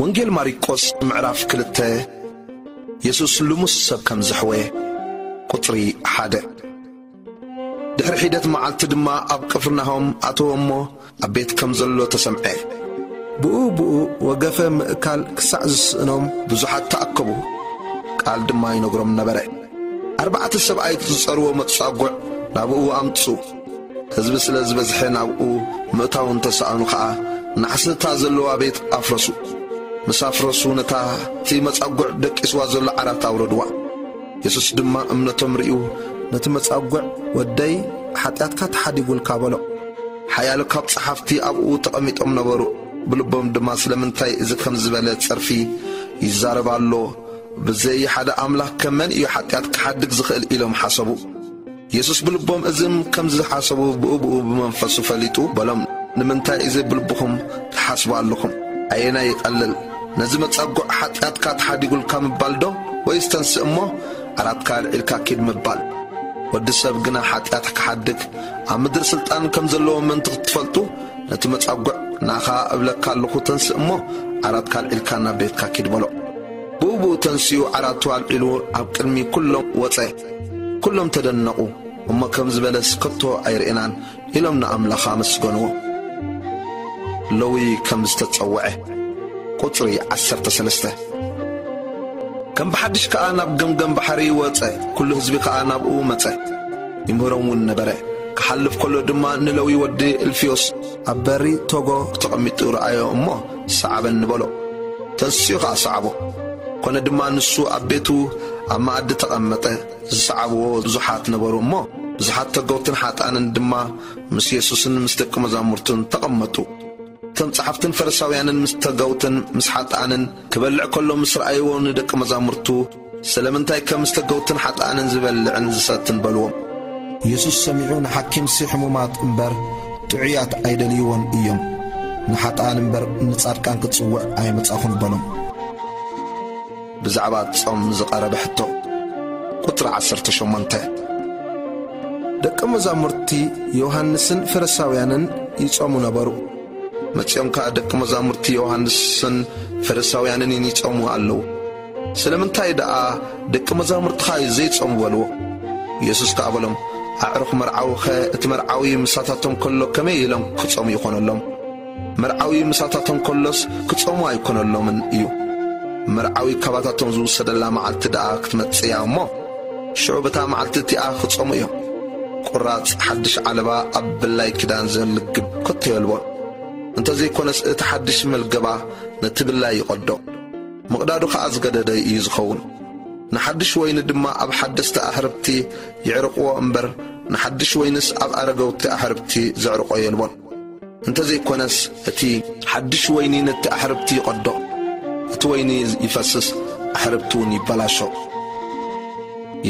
ወንጌል ማርቆስ ምዕራፍ ክልተ። የሱስ ልሙስ ሰብ ከም ዘሕወየ። ቁጽሪ ሓደ። ድሕሪ ሒደት መዓልቲ ድማ ኣብ ቅፍርናሆም ኣተወ እሞ ኣብ ቤት ከም ዘሎ ተሰምዐ። ብኡ ብኡ ወገፈ ምእካል ክሳዕ ዝስእኖም ብዙሓት ተኣከቡ። ቃል ድማ ይነግሮም ነበረ። ኣርባዕተ ሰብኣይ ዝጸርዎ መጻጉዕ ናብኡ ኣምጽኡ። ህዝቢ ስለ ዝበዝሐ ናብኡ ምእታው እንተሰኣኑ ኸኣ፣ ናሕሲ እታ ዘለዋ ቤት ኣፍረሱ። ምስ ኣፍረሱ ነታ እቲ መጻጉዕ ደቂስዋ ዘሎ ዓራት ኣውረድዋ። የሱስ ድማ እምነቶም ርእዩ፣ ነቲ መጻጉዕ፣ "ወደይ፣ ሓጢኣትካ ተሓዲጉልካ" በሎ። ሓያሎ ካብ ጸሓፍቲ ኣብኡ ተቐሚጦም ነበሩ። ብልቦም ድማ፣ "ስለምንታይ እዚ ከም ዝበለ ጸርፊ ይዛረብ ኣሎ? ብዘይ ሓደ ኣምላኽ ከመን እዩ ሓጢኣት ክሓድግ ዝኽእል?" ኢሎም ሓሰቡ። የሱስ ብልቦም እዝም ከም ዝሓሰቡ ብኡ ብኡ ብመንፈሱ ፈሊጡ በሎም፣ "ንምንታይ እዚ ብልብኹም ትሓስቡ ኣለኹም? ኣየናይ ይቐልል? ነዚ መጻጉዕ ሓጢኣትካ ተሓዲጉልካ ምባል ዶ? ወይስ ተንስእ እሞ ዓራትካ ኣልዒልካ ኪድ ምባል? ወዲ ሰብ ግና ሓጢኣት ክሓድግ ኣብ ምድሪ ስልጣን ከም ዘለዎ ምእንቲ ክትፈልጡ፣ ነቲ መጻጉዕ ንኣኻ እብለካ ኣለኹ፣ ተንስእ እሞ ዓራትካ ኣልዒልካ ናብ ቤትካ ኪድ" በሎ። ብኡ ብኡ ተንሲኡ ዓራቱ ኣልዒሉ ኣብ ቅድሚ ኩሎም ወጸ። ኩሎም ተደነቑ፣ እሞ ከም ዝበለስ ከቶ ኣይርኤናን ኢሎም ንኣምላኽ ኣመስገንዎ። ለዊ ከም ዝተጸውዐ። ቁጽሪ ዓሰርተ ሰለስተ። ከም ብሓድሽ ከኣ ናብ ገምገም ባሕሪ ወጸ፣ ኩሉ ህዝቢ ከኣ ናብኡ መጸ፣ ይምህሮም እውን ነበረ። ክሓልፍ ከሎ ድማ ንለዊ ወዲ እልፍዮስ ኣብ በሪ ቶጎ ተቐሚጡ ረኣዮ እሞ፣ "ሰዓበኒ" በሎ። ተንሲኡ ኸኣ ሰዓቦ። ኮነ ድማ ንሱ ኣብ ቤቱ ኣብ መኣዲ ተቐመጠ። ዝሰዓብዎ ብዙሓት ነበሩ እሞ፣ ብዙሓት ተገውትን ሓጣንን ድማ ምስ የሱስን ምስ ደቂ መዛሙርቱን ተቐመጡ። እቶም ጸሓፍትን ፈሪሳውያንን ምስ ተገውትን ምስ ሓጣንን ክበልዕ ከሎ ምስ ረኣይዎ ንደቂ መዛሙርቱ፣ "ስለምንታይ ከም ምስ ተገውትን ሓጣንን ዝበልዕን ዝሰትን?" በልዎም። የሱስ ሰሚዑ፣ "ንሓኪምሲ ሕሙማት እምበር ጥዑያት ኣይደልይዎን እዮም፣ ንሓጣን እምበር ንጻድቃን ክጽውዕ ኣይመጻኹን" በሎም። ብዛዕባ ጾም ዝቐረበ ሕቶ። ቁጽሪ ዓሰርተ ሸሞንተ። ደቂ መዛሙርቲ ዮሃንስን ፈሪሳውያንን ይጾሙ ነበሩ። መጺኦም ከኣ ደቂ መዛሙርቲ ዮሃንስን ፈሪሳውያንን ይጾሙ ኣለዉ። "ስለምንታይ ደኣ ደቂ መዛሙርትኻ ዘይጾሙ?" በልዎ። የሱስ ከኣ በሎም፣ "ኣዕሩኽ መርዓዊኸ እቲ መርዓዊ ምሳታቶም ከሎ ከመይ ኢሎም ክጾሙ ይኾነሎም? መርዓዊ ምሳታቶም ከሎስ ክጾሙ ኣይኮነሎምን እዩ። መርዓዊ ካባታቶም ዝውሰደላ መዓልቲ ደኣ ክትመጽእ እያ እሞ፣ ሽዑ በታ መዓልቲ እቲኣ ክጾሙ እዮም። ቁራጽ ሓድሽ ዓለባ ኣብ ብላይ ክዳን ዘልግብ ከቶ የልቦን። እንተዘይኮነስ እቲ ሓድሽ መልገባ ነቲ ብላይ ይቐዶ፣ ምቕዳዱ ኸኣ ዝገደደ እዩ ዝኸውን። ንሓድሽ ወይኒ ድማ ኣብ ሓደስቲ ኣሕርብቲ ይዕርቕዎ እምበር፣ ንሓድሽ ወይንስ ኣብ ኣረገውቲ ኣሕርብቲ ዘዕርቖ የልቦን። እንተዘይኮነስ እቲ ሓድሽ ወይኒ ነቲ ኣሕርብቲ ይቐዶ፣ እቲ ወይኒ ይፈስስ፣ ኣሕርብቲ እውን ይበላሾ።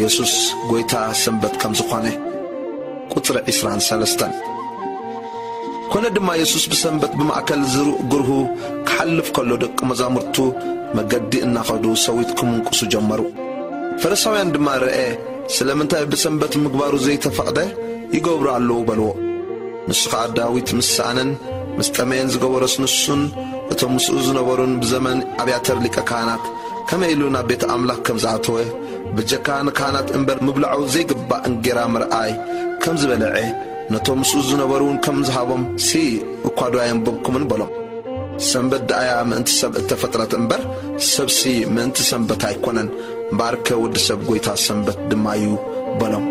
የሱስ ጐይታ ሰንበት ከም ዝኾነ። ቁጽሪ ዕስራን ሰለስተን። ኮነ ድማ የሱስ ብሰንበት ብማእከል ዝሩእ ግርሁ ክሓልፍ ከሎ ደቂ መዛሙርቱ መገዲ እናኸዱ ሰዊት ክምንቁሱ ጀመሩ። ፈሪሳውያን ድማ ረኤ፣ "ስለምንታይ ብሰንበት ምግባሩ ዘይተፈቕደ ይገብሩ ኣለዉ?" በልዎ። ንሱ ኸኣ ዳዊት ምስ ሰኣነን ምስ ጠመየን ዝገበሮስ ንሱን እቶም ምስኡ ዝነበሩን ብዘመን ኣብያተር ሊቀ ካህናት ከመይ ኢሉ ናብ ቤት ኣምላኽ ከም ዝኣተወ፣ ብጀካ ንካህናት እምበር ምብልዖ ዘይግባእ እንጌራ ምርኣይ ከም ዝበልዐ፣ ነቶም ምስኡ ዝነበሩ እውን ከም ዝሃቦም ሲ እኳ ዶ ኣየንበብኩምን በሎም። ሰንበት ደኣያ ምእንቲ ሰብ እተፈጥረት እምበር፣ ሰብሲ ምእንቲ ሰንበት ኣይኮነን፣ እምበኣርከ ወዲ ሰብ ጐይታ ሰንበት ድማ እዩ በሎም።